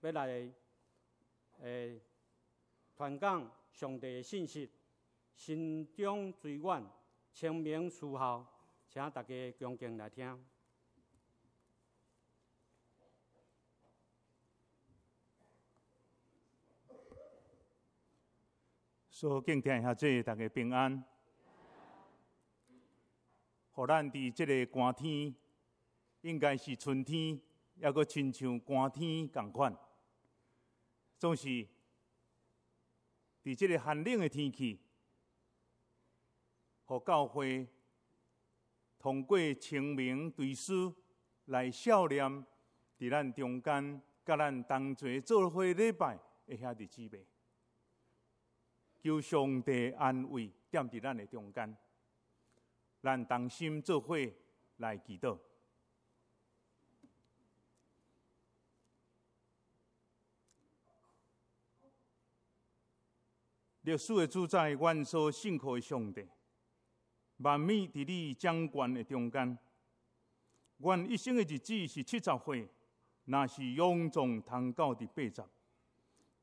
欲來傳講上帝的信息，慎終追遠，清明思孝，請大家恭敬來聽。所敬聽的兄弟，大家平安。予咱佇這个寒天，應該是春天，猶閣親像寒天仝款，總是佇這个寒冷的天氣，予教會通過清明追思來孝念佇咱中間，佮咱同齊做伙禮拜的兄弟姊妹。求上帝安慰，踮佇咱的中間，咱同心做伙來祈禱。歷史的主宰，阮所信靠的上帝，萬物佇你掌權的中間。阮一生的日子是70歲，若是勇壯通到佇80。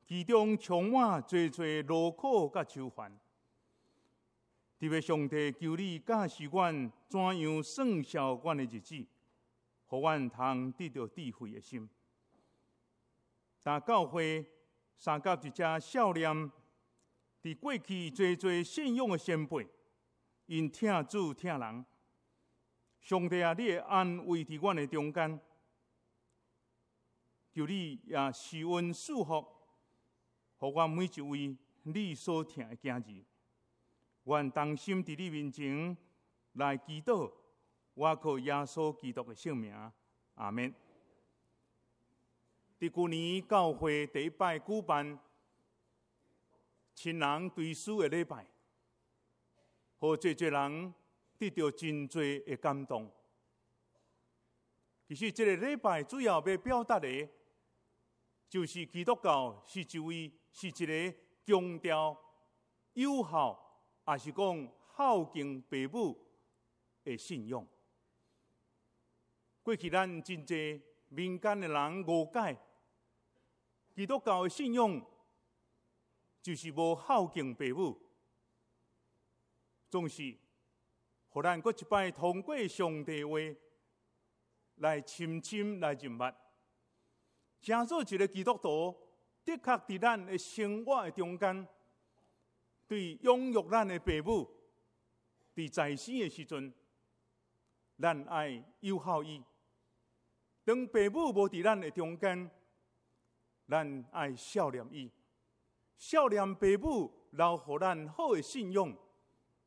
其中充滿濟濟勞苦佮愁煩。特別上帝求你教示阮怎樣算數阮的日子，予阮通得著智慧的心。但教會三甲一隻少年，佇過去濟濟信仰的先輩，𪜶疼主疼人。上帝啊，你會安慰佇阮的中間，求你也施恩賜福，予阮每一位你所疼的囝兒，阮同心佇你面前來祈禱，我靠耶穌基督的聖名，阿們。佇舊年教會第一擺舉辦親人追思的禮拜，予濟濟人得著真濟的感動。其實這个禮拜主要欲表達的，就是基督教是一位，是一个強調友好，也是講孝敬父母的信仰。過去咱真濟民間的人誤解，基督教的信仰就是無孝敬父母，總是予咱閣一擺通過上帝話來深深來認捌，成做一个基督徒，的確佇咱的生活的中間，對養育咱的父母，佇在生的時陣，咱愛友好伊；當父母無佇咱的中間，咱愛孝念伊。孝念父母，留予咱好的信仰，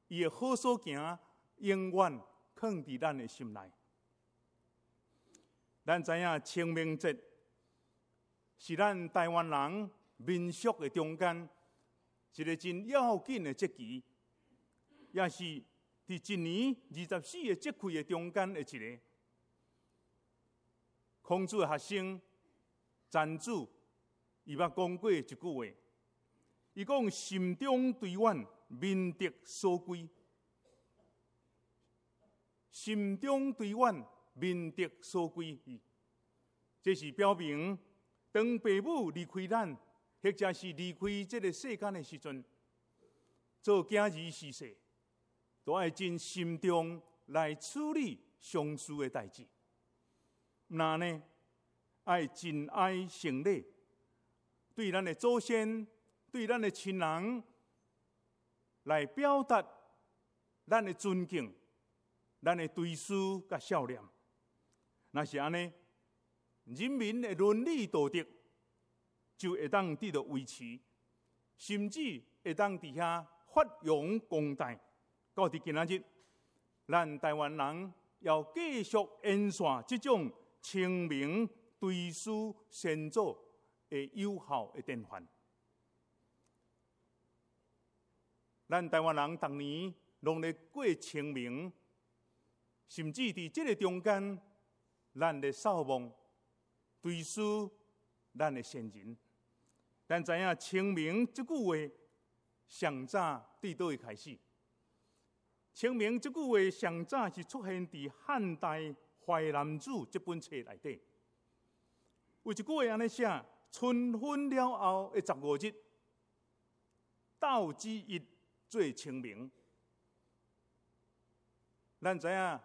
伊的好所行，永遠囥佇咱的心內。咱知影清明節是咱台灣人民俗的中間一个真要緊的節期，也是佇一年24個節氣的中間的一个。孔子的學生曾子，伊捌講過一句話，伊講慎終追遠，民德所歸。慎終追遠，民德所歸。這是表明，當父母離開咱，或者是離開這个世間的時陣，做囝兒婿婿，都愛真慎重來處理喪事的代誌。那呢，愛盡愛行禮，對咱的祖先、對咱的親人，來表達咱的尊敬、咱的追思佮孝念。若是按呢，人民的倫理道德就會當得著維持，甚至會當佇遐發揚光大。到佇今仔日，咱台灣人要繼續延續這種清明追思先祖的友好的典範。咱台灣人逐年攏咧過清明，甚至佇這个中間，咱咧掃墓追思咱的先人。咱知影清明這句話上早對佗位開始？清明這句話上早是出現佇漢代《淮南子》這本冊內底。有一句話按呢寫：春分了後的15日，冬至日做清明。咱知影，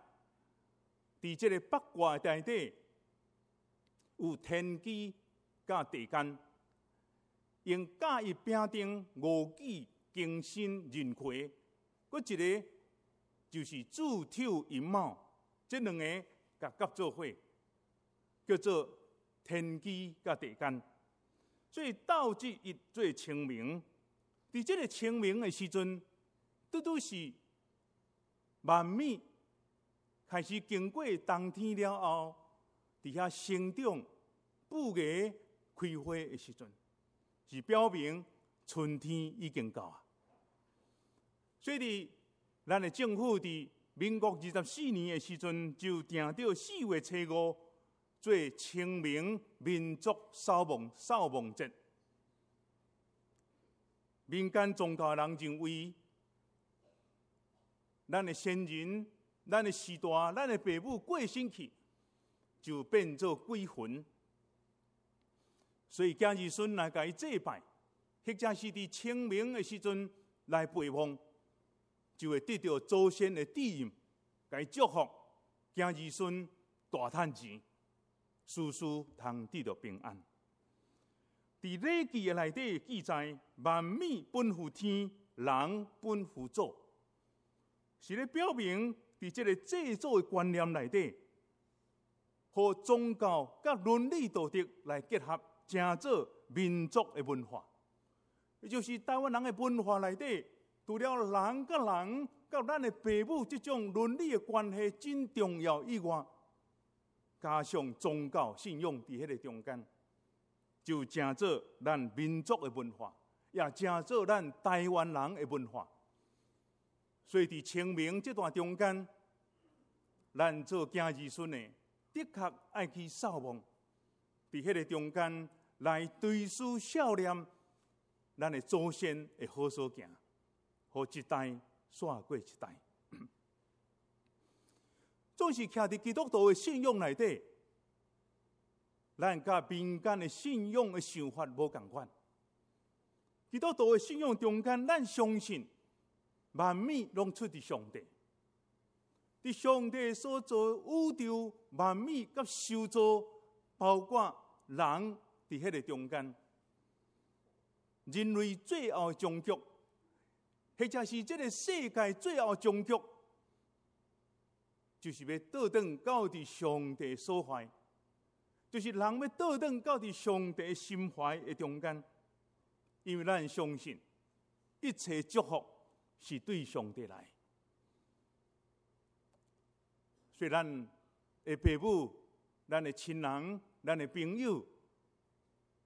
佇這个八卦內底有天機佮地干，用甲乙丙丁戊己庚辛壬癸，閣一个就是子丑寅卯，這兩个共合做伙，叫做天機佮地干。所以冬至日做清明，佇這个清明的時陣，拄拄是萬物開始經過冬天了後，佇遐生長、布芽、開花的時陣，是表明春天已經到啊。所以佇咱的政府佇民國24年的時陣，就定著4月初5做清明民族掃墓節。民間宗教的人認為，咱的先人、咱的序大、咱的爸母過身去，就變做鬼魂。所以囝兒孫來共伊祭拜，或者是佇清明的時陣來陪墓，就會得著祖先的庇蔭，共伊祝福，囝兒孫大趁錢，事事通得著平安。佇禮記的內底記載，萬物本乎天，人本乎祖，是咧表明佇這个祭祖的觀念內底，予宗教佮倫理道德來結合，成做民族的文化。也就是台灣人的文化內底，除了人佮人佮咱的爸母這種倫理的關係真重要以外，加上宗教信仰佇彼个中間，就成做咱民族的文化，也成做咱台灣人的文化。所以佇清明這段中間，咱做囝兒孫的，的確愛去掃墓，佇彼个中間來追思孝念咱的祖先的好所行，予一代煞過一代。總是徛佇基督徒的信仰內底，咱佮民間的信仰的想法無仝款。基督徒的信仰中間，咱相信萬物攏出佇上帝，佇上帝所造宇宙萬物佮受造，包括人佇彼个中間，人類最後的終局，或者是這个世界最後終局，就是欲倒轉到佇上帝所懷，就是人欲倒轉到佇上帝心懷的中間，因為咱相信一切祝福是對上帝來，所以咱的爸母、咱的親人、咱的朋友，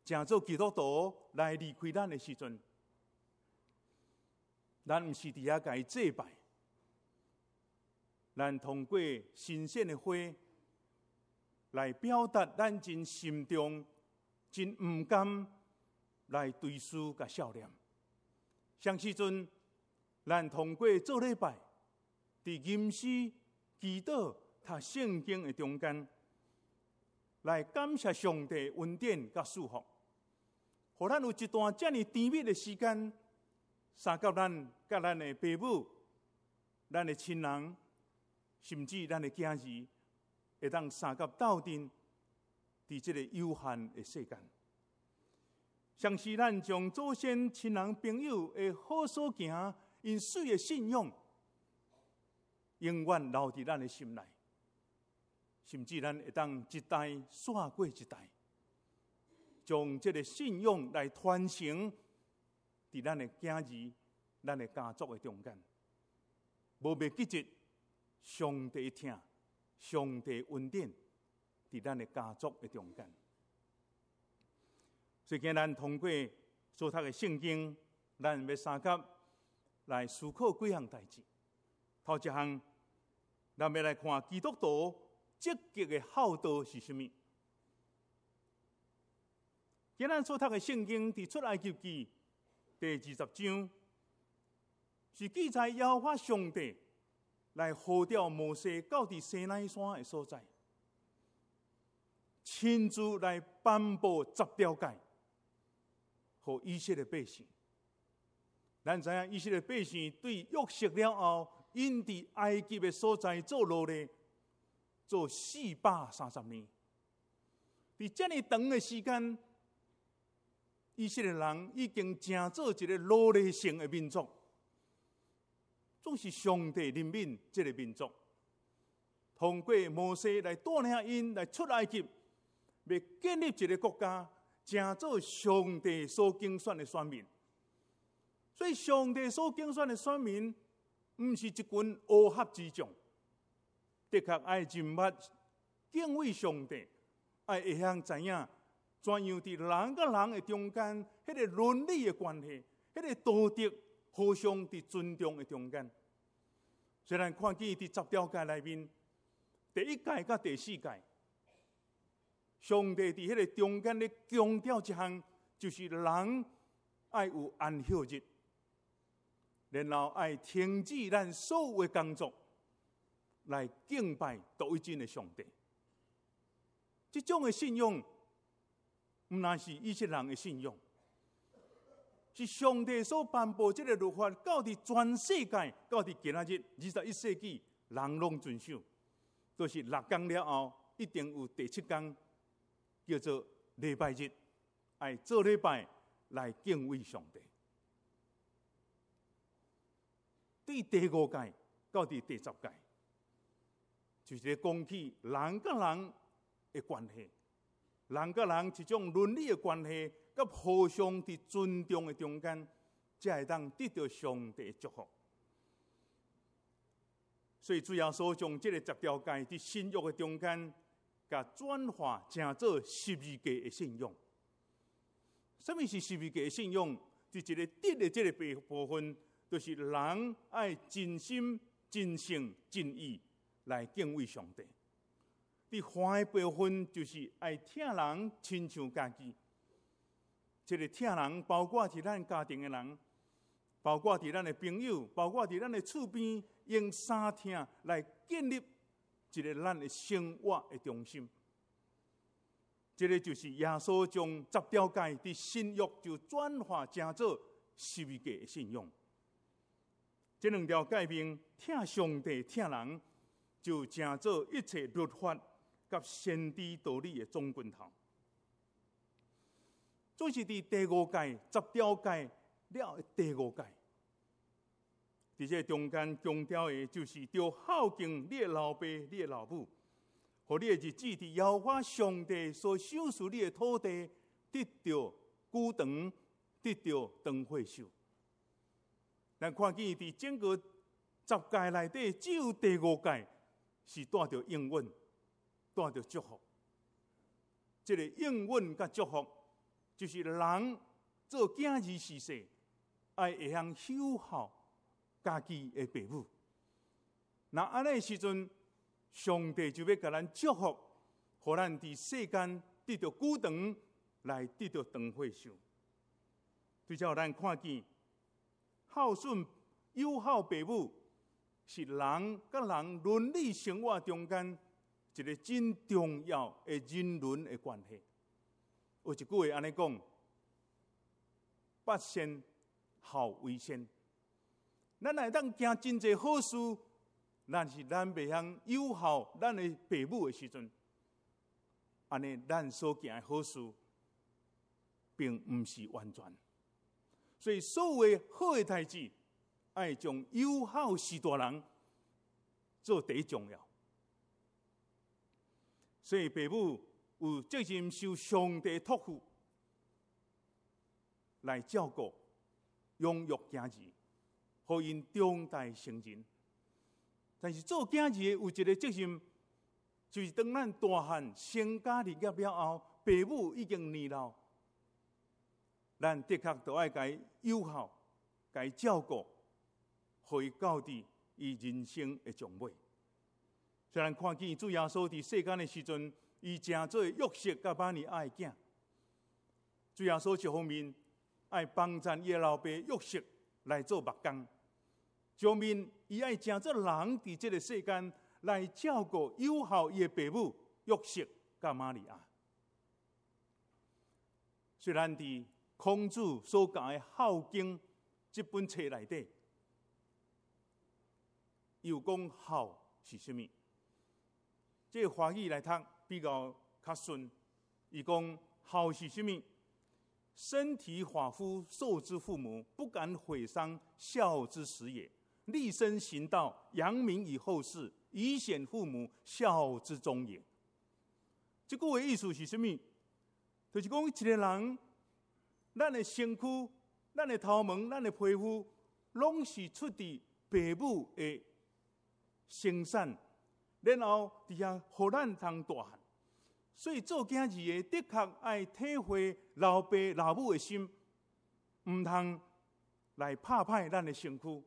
成做基督徒來離開咱的時陣，咱毋是佇遐共伊祭拜，咱通過新鮮的花來表達咱真心中真毋甘來追思佮孝念。啥時陣，咱通過做禮拜，佇吟詩、祈禱、讀聖經的中間，來感謝上帝恩典佮賜福，予咱有一段遮爾甜蜜的時間，相佮咱佮咱的爸母、咱的親人，甚至咱的囝兒，會當相佮鬥陣，佇這个有限的世間。相時咱將祖先、親人、朋友的好所行，𪜶媠的信仰，永遠留佇咱的心內，甚至咱會當一代煞過一代，將這个信仰來傳承佇咱的囝兒、咱的家族的中間。無袂記得上帝疼、上帝恩典佇咱的家族的中間。所以今咱通過所讀的聖經，咱欲相佮來思考幾項代誌。頭一項，咱欲來看基督徒積極的孝道是啥物。今咱所讀的聖經，佇出埃及記第20章，是記載耶和華上帝來呼召摩西到佇西奈山的所在。親自來頒布十條誡，予以色列百姓。咱知影以色列百姓對約瑟了後，𪜶佇埃及的所在做奴隸，做430年。佇遮爾長的時間，以色列人已經成做一个奴隸性的民族，總是上帝憐憫這个民族，通過摩西來帶領𪜶來出埃及，欲建立一个國家，成做上帝所揀選的選民。所以，上帝所揀選的選民，毋是一群烏合之眾，的確愛認捌敬畏上帝，愛會曉知影怎樣佇人佮人的中間，彼个倫理的關係，彼个道德互相佇尊重的中間。雖然看見佇十條誡內面，第一誡佮第四誡，上帝佇彼个中間咧強調一項，就是人愛有安息日，然後愛停止咱所有的工作，來敬拜獨一真的上帝。這種的信仰，毋但是以色列人的信仰，是上帝所頒布這个律法，到佇全世界，到佇今仔日21世紀，人攏遵守。就是6工了後，一定有第七工，叫做禮拜日，愛做禮拜來敬畏上帝。對第五誡到佇第十誡，就是咧講起人佮人的關係，人佮人一種倫理的關係，佮互相佇尊重的中間，才會當得著上帝的祝福。所以主耶穌將這个十條誡佇新約的中間，共轉化成做十字架的信仰。啥物是十字架的信仰？佇一个德的這个部分，就是人愛盡心、盡性、盡意來敬畏上帝。佇善的部分，就是愛疼人親像家己。這个疼人，包括佇咱家庭的人，包括佇咱的朋友，包括佇咱的厝邊，用三疼來建立一个咱的生活的中心。這个就是耶穌將十條誡佇新約就轉化成做十字架的信仰。這兩條誡命，疼上帝、疼人，就成做一切律法佮先知道理的總根頭。總是佇第五誡十條誡了第五誡，佇這中間強調的，就是著孝敬你的老爸、你的老母，予你的日子佇耶和華上帝所賞賜你的土地得著久長，得著長歲壽。咱看見佇整個十誡內底，只有第五誡是帶著應允、帶著祝福。這个應允佮祝福，就是人做囝兒時勢，愛會曉友孝家己的爸母。若按呢時陣，上帝就欲共咱祝福，予咱佇世間得著久長，來得著長歲壽。對這予咱看見孝順友孝爸母，是人佮人倫理生活中間一个真重要的人倫的關係。有一句話按呢講：百善孝為先。咱會當行真濟好事，但是咱袂曉友孝咱的爸母的時陣，按呢咱所行的好事，並毋是完全。所以，所有好的代誌，愛將友孝序大人做第一重要。所以，爸母有責任受上帝託付來照顧、養育囝兒，予𪜶長大成人。但是做囝兒的有一个責任，就是當咱大漢成家立業了後，爸母已經年老，咱的確著愛共伊友孝、共伊照顧，予伊到佇伊人生的終尾。雖然看見主耶穌佇世間的時陣，伊成做約瑟佮瑪利亞的囝。主耶穌一方面愛幫贊伊的老爸約瑟來做木工，一方面伊愛成做人佇這个世間來照顧友孝伊的爸母約瑟佮瑪利亞。雖然佇孔子所教的《孝經》這本冊內底，有講孝是啥物？這個華語來讀比較較順。伊講孝是啥物？身體髮膚，受之父母，不敢毀傷，孝之始也。立身行道，揚名於後世，以顯父母，孝之終也。這句話意思是啥物？就是講一個人，咱的身軀、咱的頭毛、咱的皮膚，攏是出佇爸母的生產，然後佇遐予咱通大漢。所以做囝兒的，的確愛體會老爸老母的心，毋通來拍歹咱的身軀，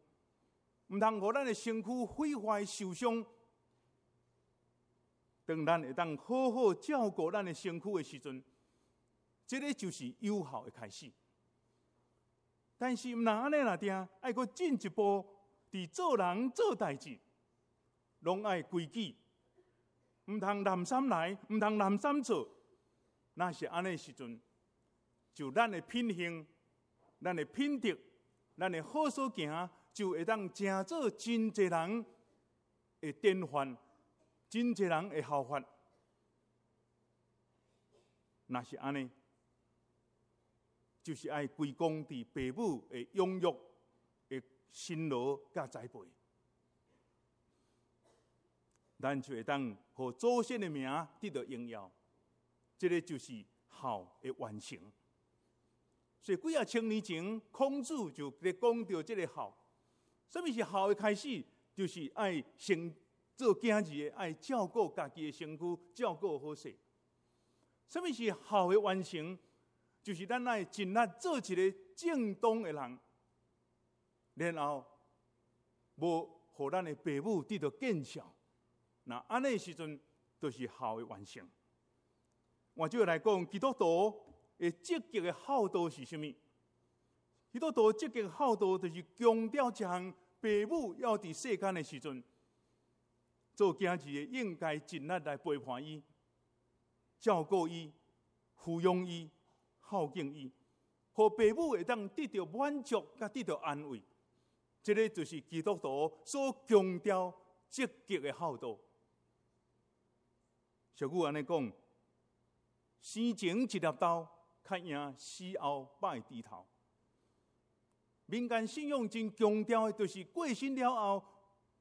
毋通予咱的身軀毀壞受傷。當咱會當好好照顧咱的身軀的時陣，這个就是有孝的開始。但是毋但按呢爾定，愛閣進一步，佇做人做代誌，攏愛規矩，毋通濫三來，毋通濫三做。若是按呢時陣，就咱的品行、咱的品德、咱的好所行，就會當成做真濟人的典範，真濟人的效法。若是按呢，就是愛歸功佇爸母的養育的辛勞佮栽培，咱就會當予祖先的名得到榮耀。這个就是孝的完成。所以幾仔千年前，孔子就咧講著這个孝。啥物是孝的開始？就是愛先做囝兒的，愛照顧家己的身軀，照顧好勢。啥物是孝的完成？就是咱愛盡力做一个正當的人，然後無予咱的爸母得到見笑。若按呢時陣，就是孝的完成。換句話來講，基督徒的積極的孝道是啥物？基督徒積極孝道就是強調一項，爸母猶佇世間的時陣，做囝兒的應該盡力來陪伴伊、照顧伊、撫養伊、孝敬伊，予爸母會當得著滿足，佮得著安慰。這个就是基督徒所強調積極的孝道。俗語按呢講，生前一粒豆，較贏死後百个豬頭。民間信仰真強調的，就是過身了後，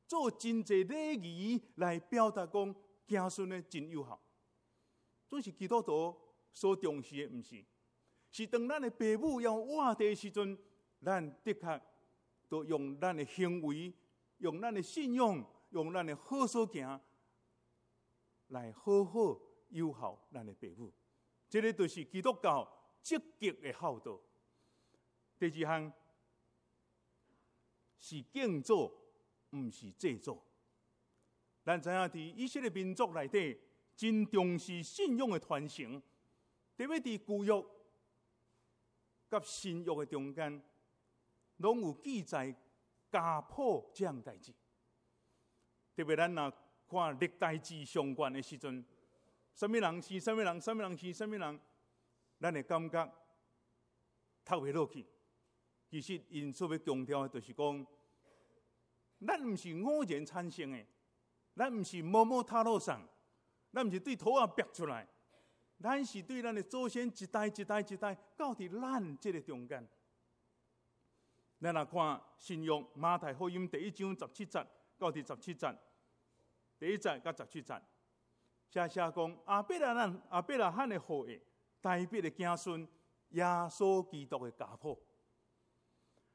做真濟禮儀來表達講子孫呢真有孝。總是基督徒所重視的，毋是，是當咱的爸母猶活佇的時陣，咱的確都用咱的行為、用咱的信仰、用咱的好所行，來好好友孝咱的爸母。這个就是基督教積極的孝道。第二項是敬祖，毋是祭祖。咱知影佇以色列民族內底，真重視信仰的傳承，特別佇舊約佮新約的中間，攏有記載家譜這項代誌。特別咱若看歷代志相關的時陣，啥物人生啥物人，啥物人生啥物人，咱會感覺讀袂落去。其實𪜶所欲強調的，就是講，咱毋是偶然產生的，咱毋是摸摸塔路上，咱毋是對土仔逼出來，咱是對咱的祖先一代一代一代到佇咱這个中間。咱若看新約馬太福音第一章十七節到第十七節，第一節佮十七節，寫寫講亞伯拉罕亞伯拉罕的後裔，大衛的子孫，耶穌基督的家譜。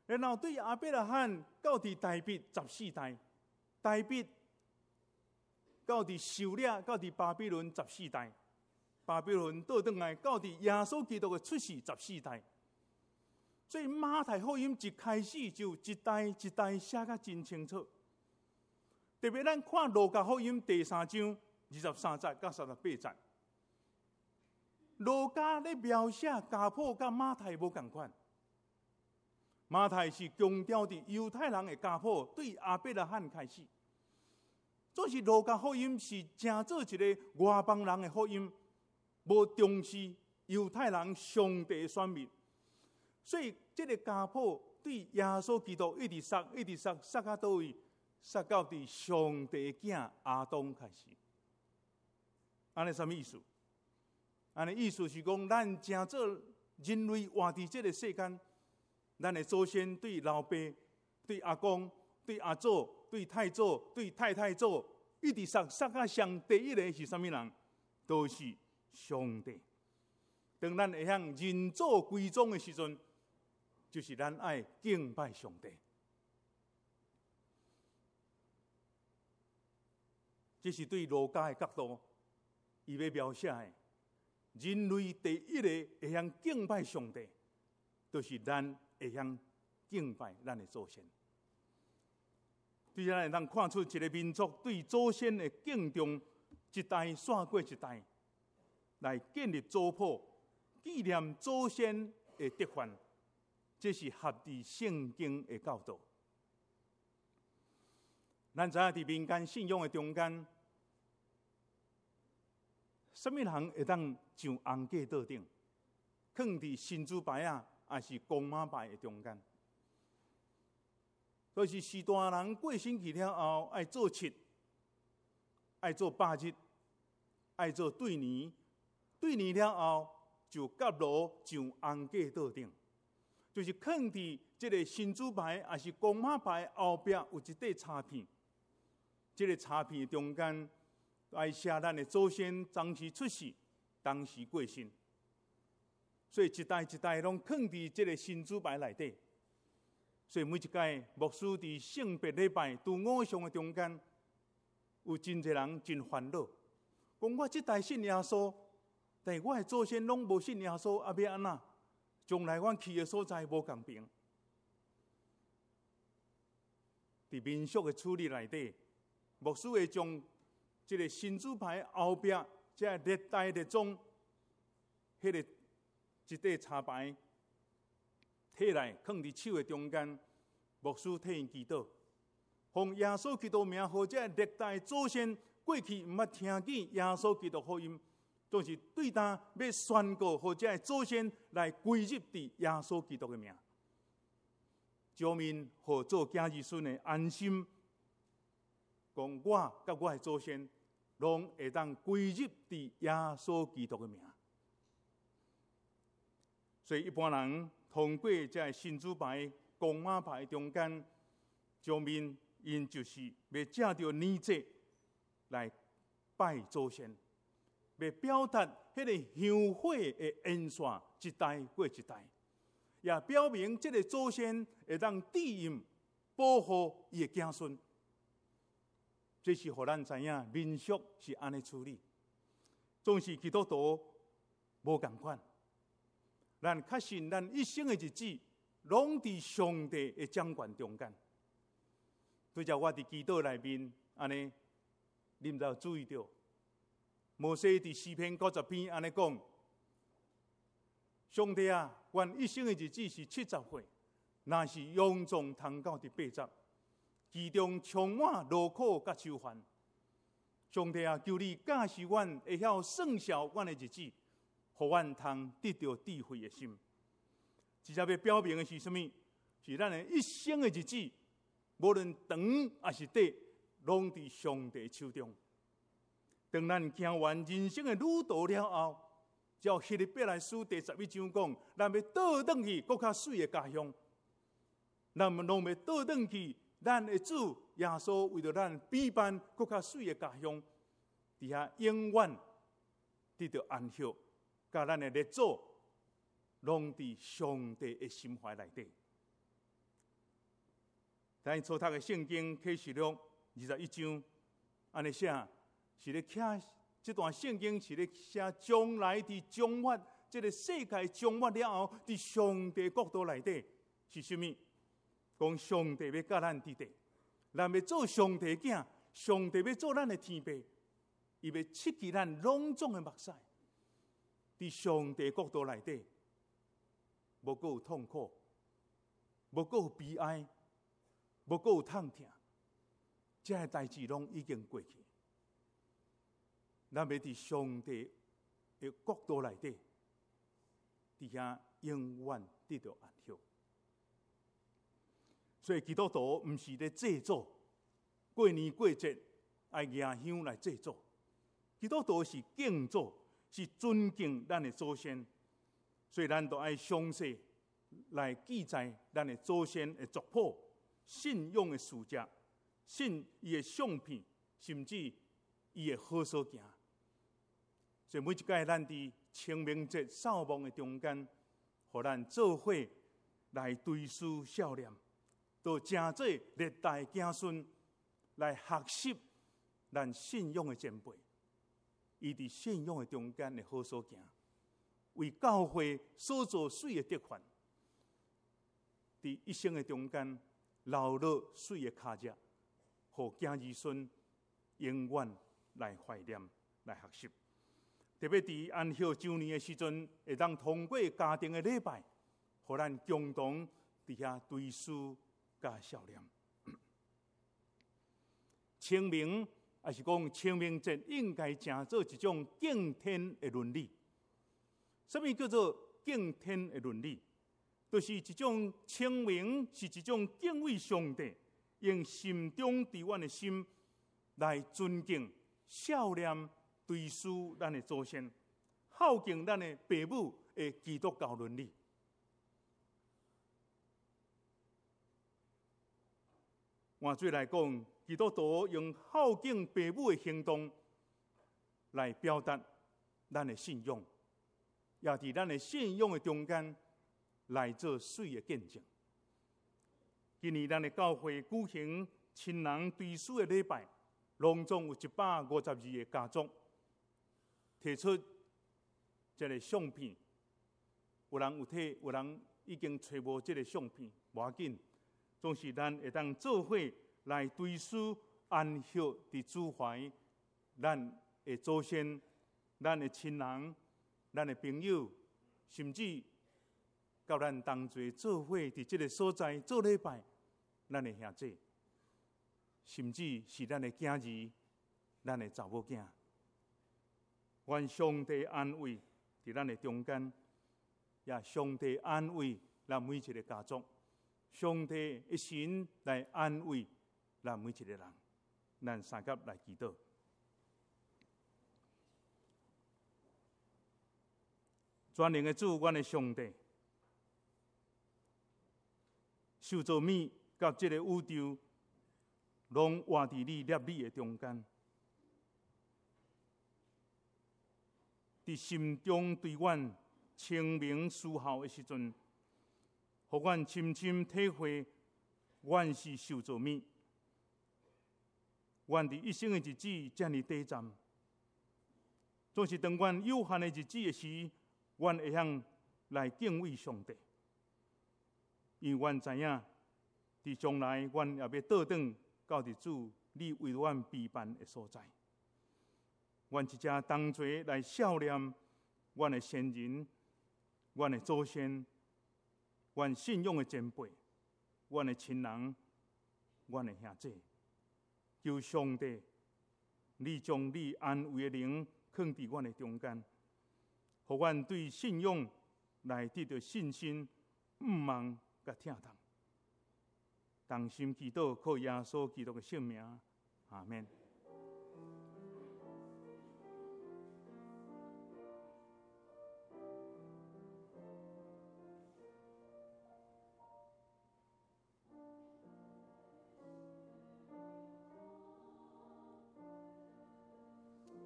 然後對亞伯拉罕到佇大衛十四代，大衛到佇受掠到佇巴比倫十四代，巴比倫倒轉來到佇耶穌基督的出世十四代。所以馬太福音一開始就一代一代寫甲真清楚。特別咱看路加福音第三章23節到38節，路加咧描寫家譜佮馬太無仝款。馬太是強調佇猶太人的家譜對亞伯拉罕開始，總是路加福音是成做一个外邦人的福音，無重視猶太人上帝的選民。所以這个家譜對耶穌基督一直溯，一直溯，溯到佗位？溯到佇上帝的囝亞當開始。按呢啥物意思？按呢意思是講，咱成做人類活佇這个世間，咱的祖先對老爸、對阿公、對阿祖、對太祖、對太太祖，一直溯溯到上第一个是啥物人？都是上帝。當咱會曉認祖歸宗的時陣，就是咱愛敬拜上帝。這是對路加的角度，伊欲描寫的人類第一个會曉敬拜上帝，就是咱會曉敬拜咱的祖先。對咱會當看出一个民族對祖先的敬重，一代紲過一代，來建立族譜，紀念祖先的德範，這是合佇聖經的教導。咱知影佇民間信仰的中間，啥物人會當上紅架桌頂，囥佇神主牌仔，抑是公媽牌的中間？就是序大人過身去了後，愛做七，愛做百日，愛做對年，對年了後就結爐上紅架桌頂，就是囥佇這个神主牌，抑是公媽牌後壁有一塊插片，這个插片中間愛寫咱的祖先當時出世，當時過身，所以一代一代攏囥佇這个神主牌內底。所以每一屆牧師佇聖別禮拜拄偶像的中間，有真濟人真煩惱，講我這代信耶穌，但是我的祖先攏無信耶穌，啊欲按怎？將來阮去的所在無仝爿。佇民俗的處理內底，牧師會將這个神主牌後壁這歷代列宗，彼个一塊插牌提來，囥佇手的中間，牧師替𪜶祈禱，奉耶穌基督名，予這歷代祖先過去毋捌聽見耶穌基督福音，總是對當欲宣告，予這祖先來歸入佇耶穌基督的名，將面予做囝兒孫的安心，講我佮我的祖先攏會當歸入佇耶穌基督的名。所以一般人通過這个神主牌、公媽牌中間，將面𪜶就是欲藉著年節來拜祖先，欲表達彼个香火的延續一代過一代，也表明這个祖先會當庇蔭保護伊的子孫。這是予咱知影民俗是按呢處理，總是基督徒無仝款。咱確信，咱一生的日子，攏佇上帝的掌權中間。拄才我佇祈禱內面，按呢，你毋知有注意著？摩西佇詩篇90篇按呢講：上帝啊，阮一生的日子是70歲，若是勇壯通到佇80，其中充滿勞苦佮愁煩。上帝啊，求你教示阮會曉算數阮的日子，予阮通得著智慧的心。這遮欲表明的是啥物？是咱的一生的日子，無論長抑是短，攏佇上帝手中。當咱行完人生的旅途了後，照希利伯來書第11章講，咱欲倒轉去閣較媠的家鄉。咱們攏欲倒轉去，咱的主耶穌為著咱備辦閣較媠的家鄉，佇遐永遠得著安息。佮咱的列祖攏佇上帝的心懷內底。咱初讀的聖經啟示錄21章，按呢寫，是咧寫這段聖經是咧寫將來佇終末，這个世界終末了後，佇上帝國度內底是啥物？講上帝欲佮咱佇底，咱欲做上帝囝，上帝欲做咱的天父，伊欲拭去咱攏總的目屎。佇上帝國度內底，無閣有痛苦，無閣有悲哀，無閣有痛疼，這个代誌攏已經過去。咱欲佇上帝的國度內底，佇遐永遠得著安息。所以基督徒毋是咧祭祖，過年過節愛舉香來祭祖。基督徒是敬祖，是尊敬咱的祖先，所以咱都愛詳細來記載咱的祖先的族譜、信仰的事跡、信伊的相片，甚至伊的好所行。所以每一擺咱佇清明節掃墓的中間，予咱做伙來追思孝念，都成做歷代子孫來學習咱信仰的前輩，伊佇信仰的中間的好所行，為教會所做媠的典範，佇一生的中間留落媠的跤跡，予子兒孫永遠來懷念、來學習。特別佇安息週年的時陣，會當通過家庭的禮拜，予咱共同佇遐追思佮孝念。清明，抑是講清明節，應該成做一種敬天的倫理。啥物叫做敬天的倫理？就是一種清明，是一種敬畏上帝，用心中對阮的心來尊敬、孝念、追思咱的祖先，孝敬咱的爸母的基督教倫理。換做來講，基督徒用孝敬爸母的行動來表達咱的信仰，也佇咱的信仰的中間來做媠的見證。今年咱的教會舉行親人追思的禮拜，攏總有152個家族提出這个相片，有人有提，有人已經揣無這个相片，無要緊，總是咱會當做伙來追思安息佇主懷，咱的祖先、咱的親人、咱的朋友，甚至佮咱同齊做伙佇這个所在做禮拜，咱的兄弟，甚至是咱的囝兒、咱的查某囝，願上帝安慰佇咱的中間，也上帝安慰咱每一个家族，上帝的神來安慰咱每一个人。咱三佮來祈禱。全能的主，阮的上帝，受造物佮這个宇宙，攏活佇你立意的中間。佇心中對阮清明思孝的時陣，予阮深深體會，阮是受造物，阮佇一生的日子遮爾短暫，總是當阮有限的日子的時，阮會曉來敬畏上帝，因為阮知影，佇將來阮也欲倒轉到佇主你為阮備辦的所在。阮這遮同齊來孝念阮的先人、阮的祖先、阮信仰的前輩、阮的親人、阮的兄弟，求上帝，你將你安慰的靈囥佇阮的中間，予阮對信仰來得著信心、毋望佮疼痛。同心祈禱，靠耶穌基督的聖名，阿們。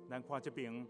咱看這邊。